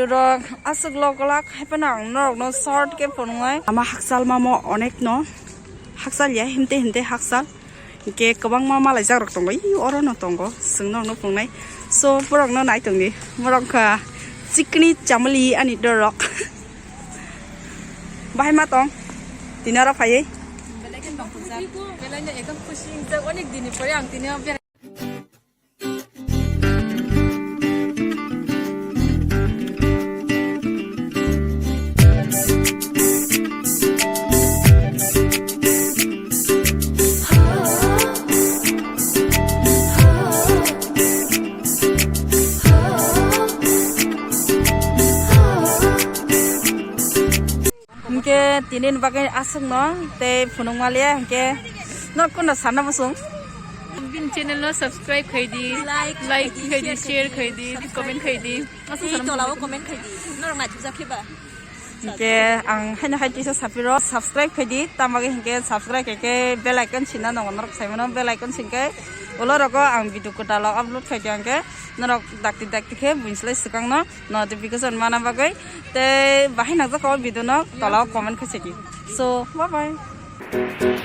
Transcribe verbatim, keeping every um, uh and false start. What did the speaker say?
Rok aswk lokolak, haiphano ang norokno short khe phunuknai. Ama hakchal mamo onekno. Hakchal ya, himte himte hakchal. Hinkhe kwbangma malaijak rok tongo. Ih, orono tongo. Chwng norokno phunuknai. So, borokno nai tongdi. Borok wngkha chikni chamali ani dorok. Bahai ma tong. Tini oro phaiwi. Belai kheno tongthokjak. Belai no ekdom khusi wngjak. Onek din ni pore ang tini o berai Hinkhe tini ni bagwi aswkno tei phunukma liya, hinkhe norok kono sana bosong. Bini channel no subscribe khai di, like khai di, share khai di, comment khai di. Aswk sana bosong. Tei tola o comment khai di. Norok naithokjak khe ba. Hinkhe ang haino hai kisa sapiro subscribe khai di, tamo bagwi hinkhe subscribe khai khe bell icon sinna nango, norok sai mano bell icon sin khe ulo rogo ang video kwtal o upload khai khe hinkhe norok dakti dakti khe buini slai swkang no notification mana bagwi. Tei bahai nangjak o video no tola o comment khai sidi. So, bye bye.